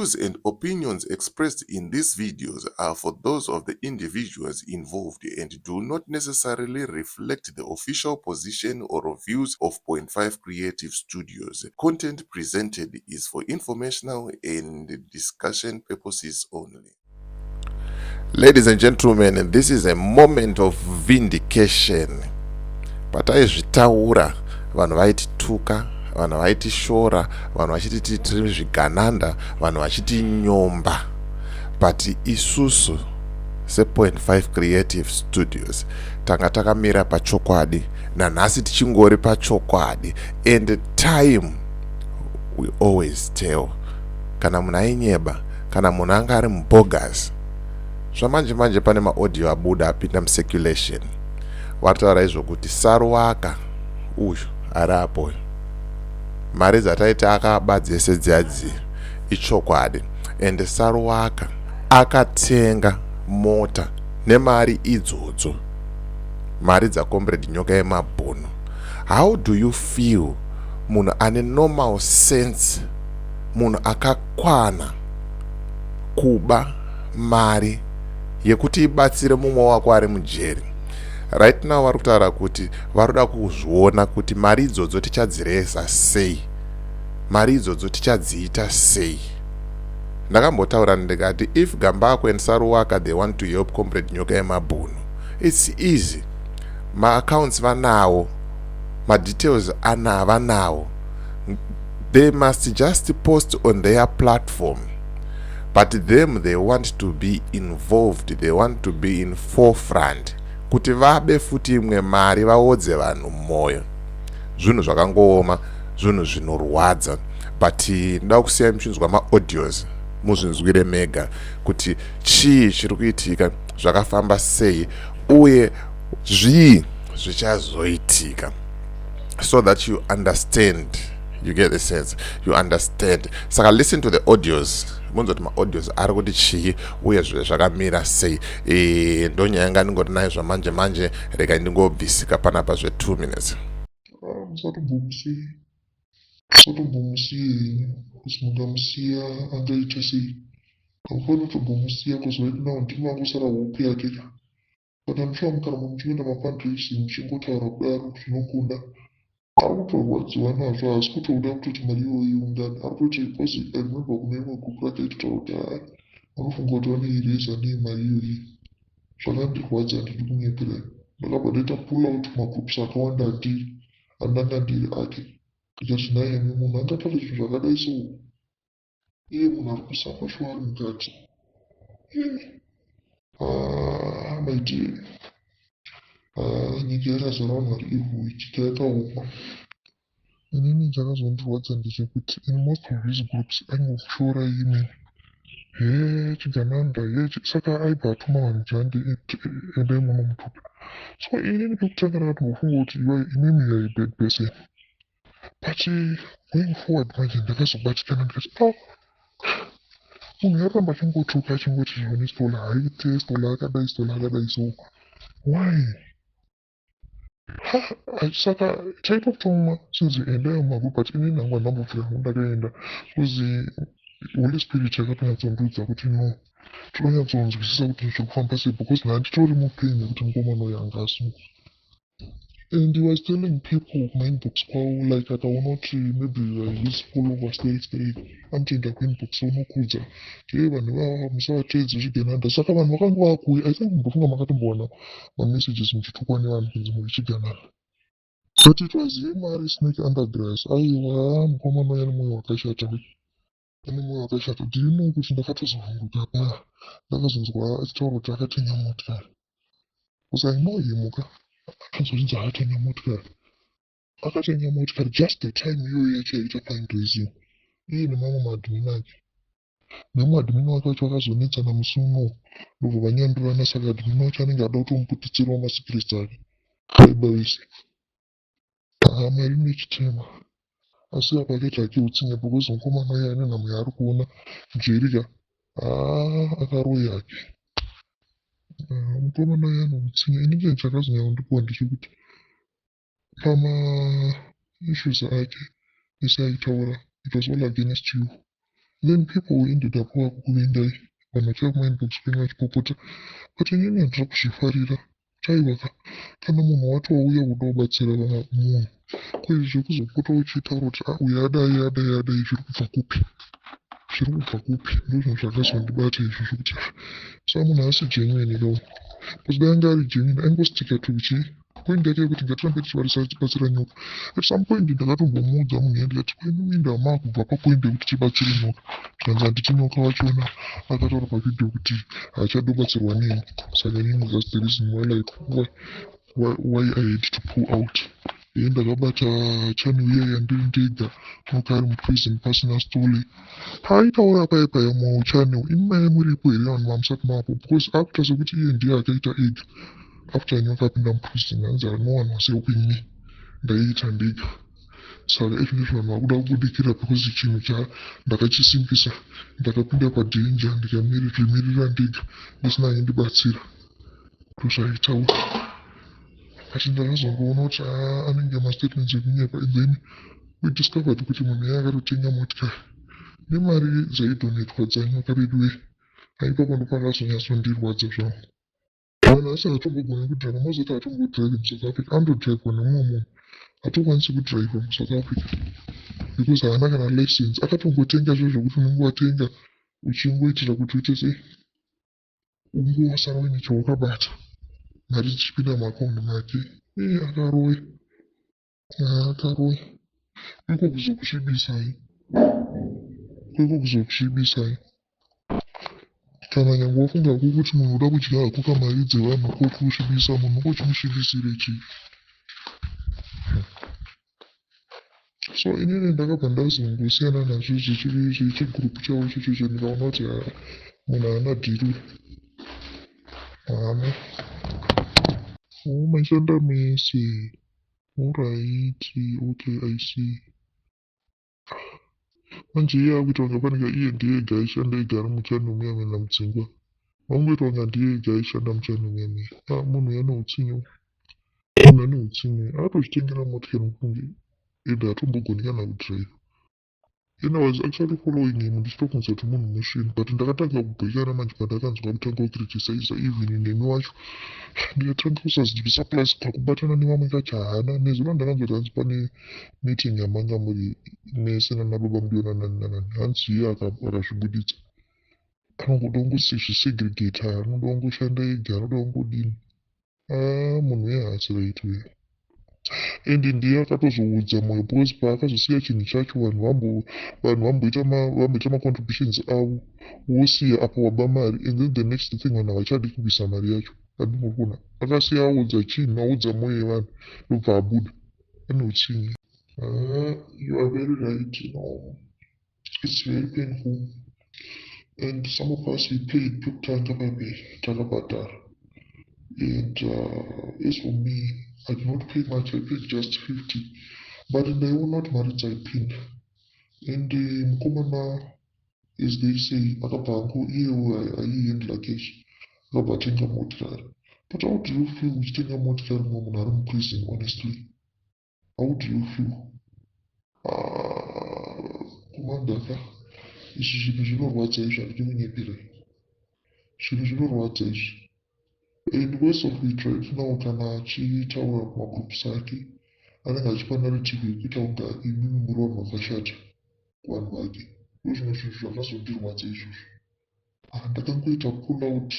Views and opinions expressed in these videos are for those of the individuals involved and do not necessarily reflect the official position or views of Point 5 Creative Studios. Content presented is for informational and discussion purposes only. Ladies and gentlemen, this is a moment of vindication. Pataizvitaura, vanhu vaitituka, vanhu vaitishora, vanhu vachiti tiri zvigananda, vanhu vachitinyomba, but isusu sePoint 5 Creative Studios tanga takamira pachokwadi. Nanhasi tichingori pachokwadi, and time we always tell kana munhu ainyeba, kana munhu anga ari mubogus. Zvamanje manje pane maaudio abuda, apinda mucirculation, varitaura izvokuti Saruwaka uyu ari apo, mari dzataiti akaba dzese dziya dziya ichokwadi, and Saruwaka akatenga mota nemari idzodzo, mari dzacomrade Nyoka Yemabhunu. How do you feel, munhu ane normal sense, munhu akakwana, kuba mari yekuti ibatsire mumwe wako ari mujeri? Right now vari kutaura kuti vari kuda kuzviona kuti mari idzodzo tichadzireza sei, mari idzodzo tichadziita sei. Ndakambotaura ndikati if Gambakwe and Saruwaka, they want to help Comrade Nyoka Yemabhunu, it's easy. Maaccounts vanawo, madetails ana vanawo. They must just post on their platform. But them, they want to be involved, they want to be in forefront kuti vabe futi imwe mari, vaodze vanhu mwoyo. Zvinhu zvakangooma, zvinhu zvinorwadza, but ndoda kusiyai muchinzwa maaudios, muzvinzwire mega kuti chii chiri kuitika, zvakafamba sei, uye zvii zvichazoitika, so that you understand, you get the sense, you understand. Saka listen to the audios, munzwa kuti maaudios ari kuti chii uye zvakamira sei. Ndonyaya yanga ndingori nayo zvamanje manje. Rega ndingobvisika panapa zve2 minutes. Ah, musatombomusiya, musatombomusiya henyu, kuti mungamusiya angaita sei? Hamufaniri kutombomusiya, because right now ndimi mangosara hope yake ka. Saka ndishuwa kana munhu muchienda mafundraising, muchingotaura kudaro zvinokunda. Ari kutorwadziwa nazvo, haasi kutoda kutoti mari iyoyo iungane. Ari kutoti, because I remember kune imwe group rake aitotaura kuti haa, vanofunga kuti vanoireza nei mari iyoyi. Zvakandirwadza, ndiri kunyeperai. Ndakabva ndaita pull out magroups akawanda andiri, andanga ndiri ake. Ndikati, "Nhaimi, munhu angataura zvinhu zvakadai so, iye munhu ari kusafa shuwa ari mukati imi?" Ah, my dear, ah, nyika yakazara vanhu vari evil, nyika yakaoma. Inini chakazondirwadza ndechekuti in most of these groups aingoshora imi, he chigananda, he. Saka aibva atuma vanhu kuti handi, endai munomutuka. So inini pekutanga ndakatombofunga kuti imimi, you are a bad person, but going forward manje ndakazobatikana. Ndikati, "Ah, munhu yaramba achingotuka, achingoti zvoni Stola haite, Stola akadai, Stola akadai, so why?" Ha, saka taitotumwa sinzi endai mumagroup, but inini hangu handambobvira hangu ndakaenda, because Holy Spirit yakatonyatsondiudza kuti no, tinonyatsonzwisisa kuti zviri kufamba sei, because nhanditori mupenyu kuti mukomana uyu anga asungwa. And he was telling people kumainbox kwavo, like akaona kuti maybe his followers sterek anotoenda kuinbox onokudza je, "Vanhu ivava musavateedze, zvigananda." Saka vanhu vakanga vakuuya. I think mbofunga makatombowana mamessages muchitukwa nevanhu kunzi muri chigananda, but it was him ari snake under grass. Aiwa, mukomana uyu ane mwoyo wakashata, ane mwoyo wakashata. Do you know kuti ndakatozovhunduka pa ndakazonzwa achitaura kuti akatenga motikari? Because I know him ka. Akazonzi akatenga motikari, akatenga motikari just the time iyoyo yacho yaita fundraising, iye nemamwe maadmin ake. Nemumwe admin wake wacho vakazonetsana musi unowu, ndobva vanyandurana. Saka admin wacho anenge ada kutomuputitsirawo masecrets ake aiba vese. Haa, mari nechitema, asi apa akaita hake utsinye, because mukomana uyo ane nhamo yaari kuona jerika. Haa, akaroya hake mukomana uyo, ane utsinye. Ini chinhu chakazonyanya kundipuwa ndechekuti pamaissues ake ese aitaura, it was all against you. Then people ended up vakukuvengai, vanhu vachiuya kumainbox kwenyu vachipopota. But inini handina kuzvifarira kuti aiwaka, kana munhu wati wauya kuda kubatsira munhu, kwete zvekuzopota uchitaura kuti ah, uyu adai, adai, adai. Zviri kubva kupi? Zviri kubva kupi? Ndozvinhu zvakazondibata izvo zvokuti ah, sa munhu haasi genuine kawo, because dai anga ari genuine aingostika to chii, point yake yekuti ngatirambe tichibatsira Nyoka. At some point ndakatombomuudza munhu iye, ndikati, "Kwainuminda maakubva papoint yekuti tibatsire Nyoka." Zvikanzi, "Handiti Nyoka wachona akataura pavideo kuti haachadobatsirwa neni? Saka inini, that's the reason why, like, why I had to pull out." Iye ndakabata channel iya yandiri ndega, Nyoka ari muprison, pasina story. Paaitaura paya paya muchannel, imi mai muripo here vanhu vamusati mapo? Because akuita sekuti iye ndiye akaita ega after Nyoka apinda muprison. Hanzi, "No one was helping me, ndaiita ndega. Saka izvinezvi vanhu vakuda kubudikira because chinhu chandakachisimbisa, ndakapinda padanger, ndikazvimirira ndega ndisina aindibatsira." Ndozvaitaura, but ndakazongoona kuti anenge mastatements ekunyepa. And then we discovered kuti munhu iye akatotenga motikari nemari dzaidonetwa dzaNyoka. Veduwe, aipapo ndopakazonyatsondirwadza zvangu. Vanhu asi hatombogoni kudhiraivha, mazoti hatombodhiraivhi muSouth Africa, anodhiraivhwa nemumwe munhu. Hatokwanisi kudhiraivha muSouth Africa because haana kana license. Akatongotenga zvo zvokuti unenge watenga uchingoitira kuti uite sei, ungosara uine chawakabata, mari dzichipinda muakaunti make. Ee, akaroya, akaroya. Iko kuzokusvibisai, iko kuzokusvibisai. Kana nyange wafunga kuti munhu uda kudya hako kamari dzevanhu, ko kusvibisa munhu kochimusvibisire chii? So inini ndakabva ndazongosiyana nazvo zvechigurupu chavo ichocho. Ndikaona kuti munhu haana deal, haana. Oh, maishanda mese. Alright, okay, I see. Manje iye akuita kunge panenge iye ndiye ega aishanda ega ari muchannel muya muya naMudzingwa. Vangoita kunge ndiye ega aishanda muchannel muya muya. Ah, munhu uyu ane utsinye, munhu ane utsinye. Akatozvitengera motikari mufunge, ende hatombogoni kana kudhiraivha. And I was actually following him ndichitofunza kuti munhu musvinu, but ndakatanga kubhekana manje pandakanzwa kutanga kucriticiza even nemi wacho, ndikatanga kusazivisa. Plus kakubatana nevamwe kacho haana. Nezuro ndakanzwa kuti hanzi pane meeting yamanga muri mese nana baba Mudiona nani nanani. Hanzi iye akazvibuditsa, anongoda kungozvisegregata, anoda kungoshanda ega, anoda kungodini. Munhu uye haasi right uye, and ndiye akatozoudza mwoyo, because paakazosiya chinhu chacho, vanhu vamboita macontributions avo, wosiya apo waba mari, and then the next thing vanhu havachadi kubvisa mari yacho. Handimuri kuona akasiya audza chinhu, audza mwoyo yevanhu, ndobva abuda. Ane utsinye. You are very right. It's very painful, and some of us, we paid pekutanga paipe, takabhadhara. And as for me, I did not pay much. I paid just 50, but ndaiona kuti mari dzaipinda. And mukomana, as they say, akabva angu iyewo aihandla cash, akabva atenga motikari. But how do you feel uchitenga motikari mumwe munhu ari muprison? Honestly, how do you feel? Kumandaka izvi zvinhu zvinorwadza izvi, handidi kunyepirai, zvinhu zvinorwadza izvi. And worst of it, right now kana achitaura kumagroups ake, anenge achipa narrative yekuita kunga imimi muri vanhu vakashata kuvanhu vake. Ndo zvimwe zvinhu zvakazondirwadza izvozvo. Ndakangoita pull out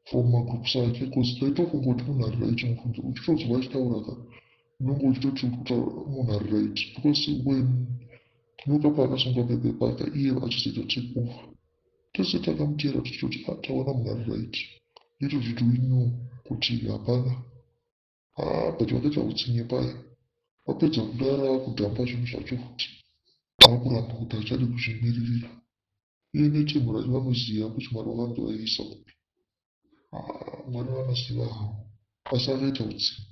from magroups ake, because ndaitofunga kuti munhu ari right. Mufunge uchitonzwa achitaura ka, unenge uchitoti munhu ari right, because when Nyoka paakasungwa pepe paka, iye achizoita take over, tese takamutera tichitoti, "Ah, taona munhu ari right." Little did we know kuti hapana. Ah, but vakaita utsinye paya. Vapedza kudara, kudhamba zvinhu zvacho futi, akuramba kuti hachadi kuzvimiririra. Iye netimu racho vanoziva kuti mari vakange vaiisa kupi. Mwari vanoziva havo, asi akaita utsinye.